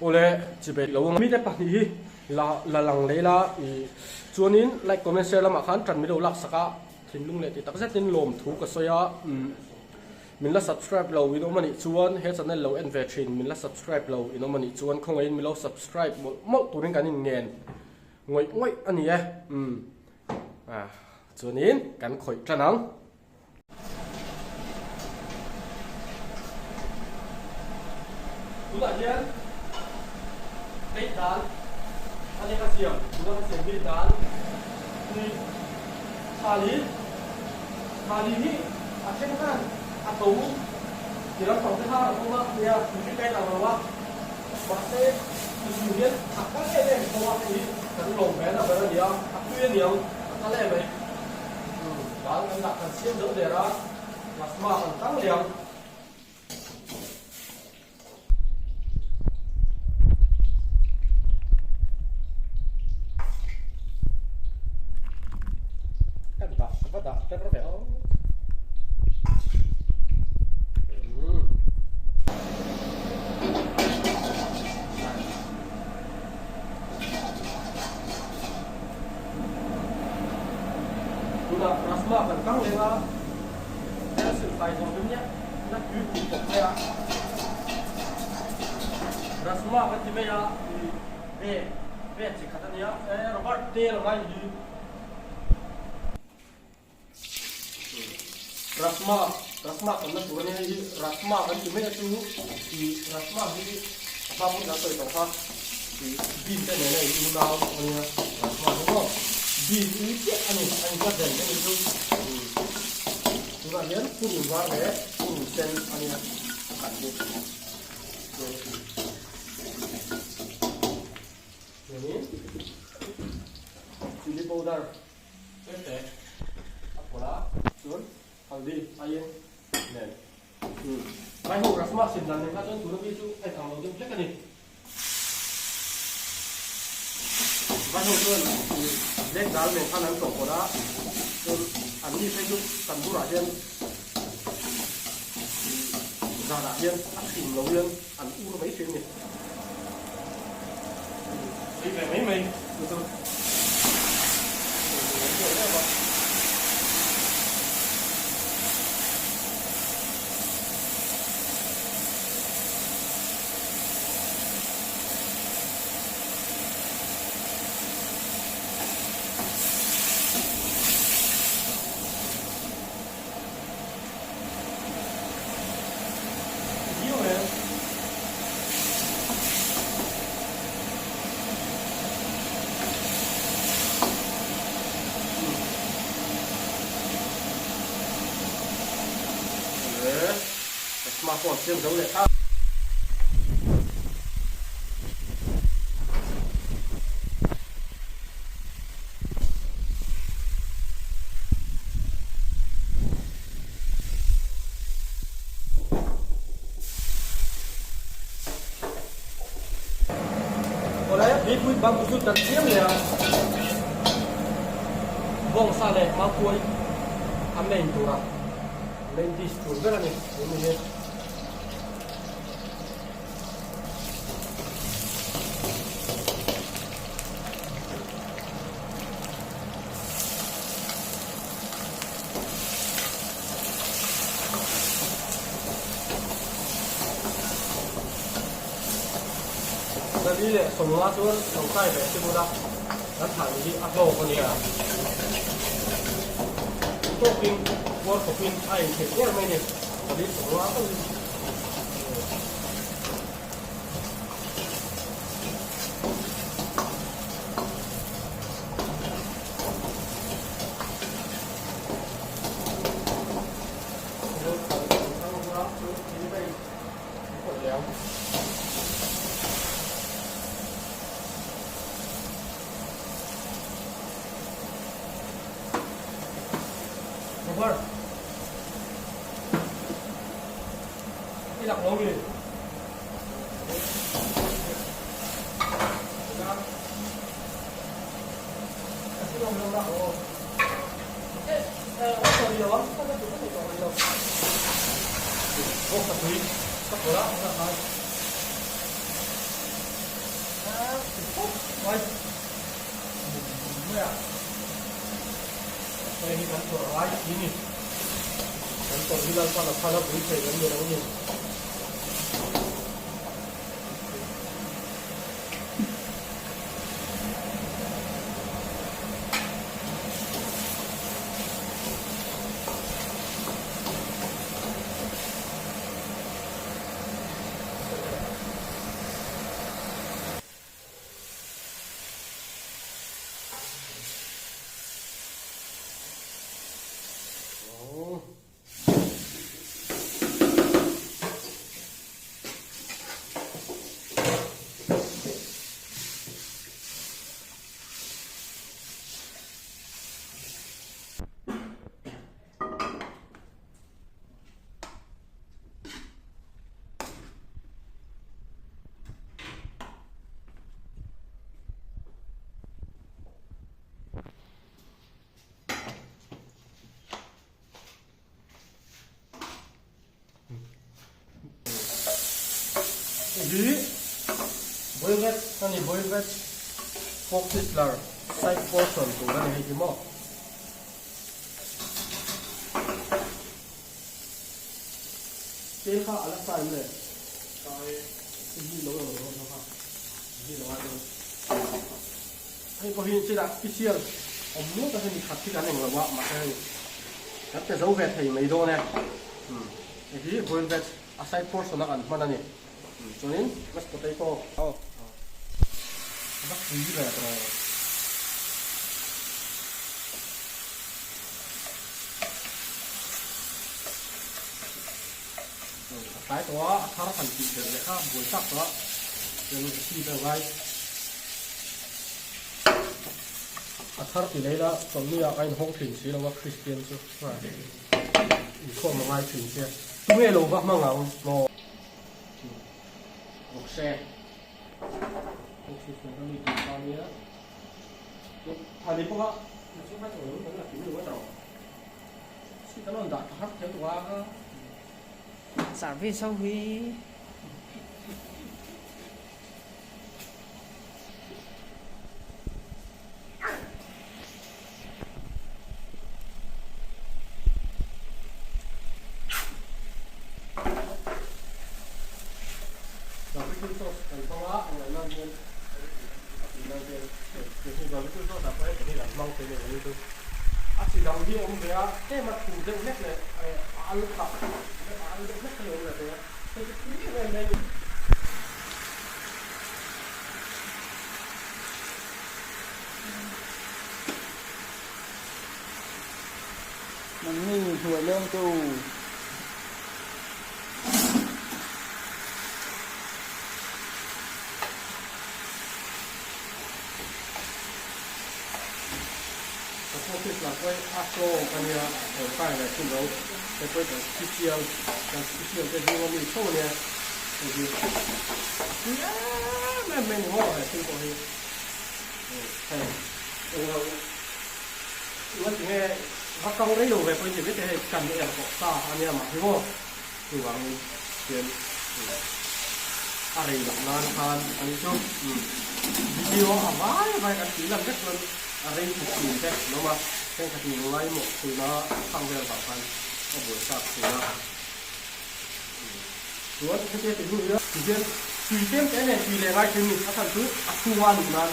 Awle chibei lo ang. Mite pahnih hi la la lang leh ila ih chuanin like comment share lamah khan tan min lo laksak a thinlung leh ti tak zetin lawmthu ka sawi a umm min la subscribe lo in awm anih chuan he channel lo en ve thin min la subscribe lo in awm anih chuan khawngaihin min lo subscribe mawlh mawlh turin kan inngen ngawih ngawih a ni e umm ah chuanin kan khawih tan ang. Tunah hian hei dan a lehkha siam tuna ka siam hi dan hi thali thali hi a then khan a to ti lampang te khan a awm a nia mihring ka inang lo a mahse tuzung hian a kal em em tho a hei hi kan lawm ve na ber a nia a tui a niang a kal em mai. Dal kan dah kan siam zo der a, plasma kan tang leh ang. Kan dah va dah ter ve aw. Tunah Rasma kan kang leng a, pencil fai zawh tum nia na tui pum pawp mai a. Rasma kan ti mai a, i ve ve chi khat a nia, e Robert tel a ngai hi. Rasma Rasma kan la tur a nia hei hi Rasma kan ti mai a chu i Rasma hi a hma pawhin an sawi tawh kha i bean te nena in unau a nia Rasma hi maw bean i chiah a ni a in ka zen a nih chu tunah hian purun var leh purun sen a nia a kan hi chuanin chilli powder. Tete a pawlh a, chuan haldi aiin nen Vai ho rasma sim dan nen kha chuan tuna mi chu a inang lo deuh hlek a ni. Vai ho chuan black dal nen khan an chawhpawlh a, chuan an mi phei chu tandoor ah hian zanah hian a hrim lo hian an ur mai thin a ni. Tui ve mai mai chu chu Awle, mipui bang chu kan siam leh a, bawngsa leh mangkuai a main tur a, main dish tur ber a ni tun hi. Zali leh sawmnga chuan lo kai ve si bula kan thah ni hi a hlawk a nia. Tawkin puar khawpin a intheih ber mai a ni. Zali 50 chauhin. Robert I lak lo mi? Ti khawp mai. Bum bum mai a. Hei hi kan tawrh ngai si ni. Kan tawrh hi Lalpan a phal a pui thei kan ni lo ni. Hi boil veg a ni boil veg pork sizzler side portion tur a ni hei hi maw. Te kha a la sa em le? Hei hi lo lang dawn kha hei lo ai dawn. Hei pawh hi chutah special awm nual tak hi ni khat hi kan eng lo a mahse hei kan pe zo ve thei mai dawn e. Hei hi boiled veg a side portion a kan hman a ni. Chuanin mashed potato a va tui ve tawh. A tlai tawh a, a thar han tih belh leh kha buai tak tawh a, chuan recipe a ngai. A thar ti leh ila chawlhni ah ka inhawng thin si lo a Kristian chu inkhawm a ngai thin sia. Tunge lo va hmang ang maw? Bawk se. Bawk se chuan ka mi tih ta nia. Thani pawh a, chu kha chu kan la kim lo a tawh. Si kan rawn dah tha har thiam tawh a. Service ho hi. Barbecue sauce kan hmang a, a ngaih nan hian a tui nan hian hei barbecue sauce ah pawh heti hi kan hmang thei nen ang chu. A chi dang hi a awm ve a, tlem a thu deuh hlek leh a al kha a al deuh hlek hi a awm leh thei a, hei chu tui em em mai a ni. Nangni hnuai leng chu. Ka office lah pawh a tlawng a nia, tawngtai leh chu lo te pawh kan special kan special te zinga mi tho a nia hei hi a pui em em mai ni maw he thil pawh hi hei englo nga tinge va kang rei lo ve pawhin ti mai hei kan er tawh sa a nia mah hi maw chuvangin hian a rei loh nan khan a ni chu video a vai vai kan tih lan vek chuan a rei ti thin te an awm a thenkhatin ngaimawh tuna khang vel vang khan a buaithlak thin a chuan hetia ti hnu hian tihian tui tlem te nen tui leh ngai thin a ni a chhan chu a chhunga a luh nan.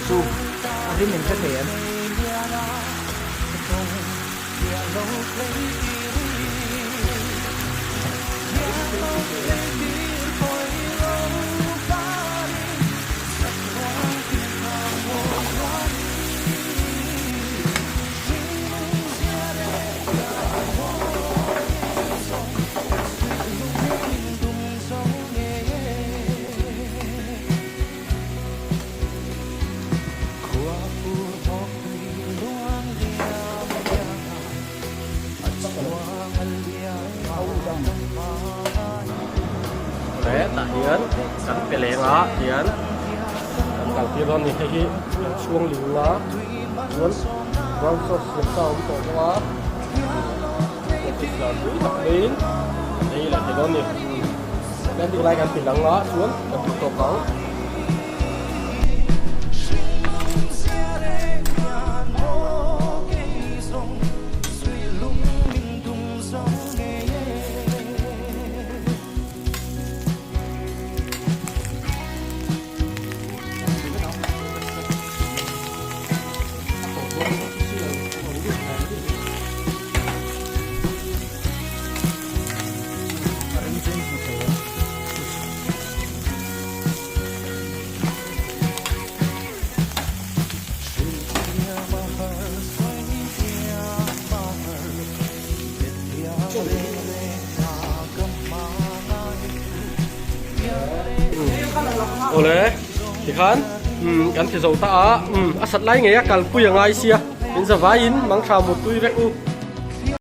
Chu a rim in hre thei em? Awle tah hian kan pe leng a tian kan kal tir dawn a ni hei hi kan chhuang ling a chuan brown sauce siam sa a awm tawh bawk a cauliflower tui tak maiin kan ei leh thei dawn a ni landing lai kan ti lang a chuan kan ti tawp ang. Awle tikhan umm kan ti zo ta a umm a sat lai ngei a kalpui a ngai sia in zavaiin mangtha mutpui vek u.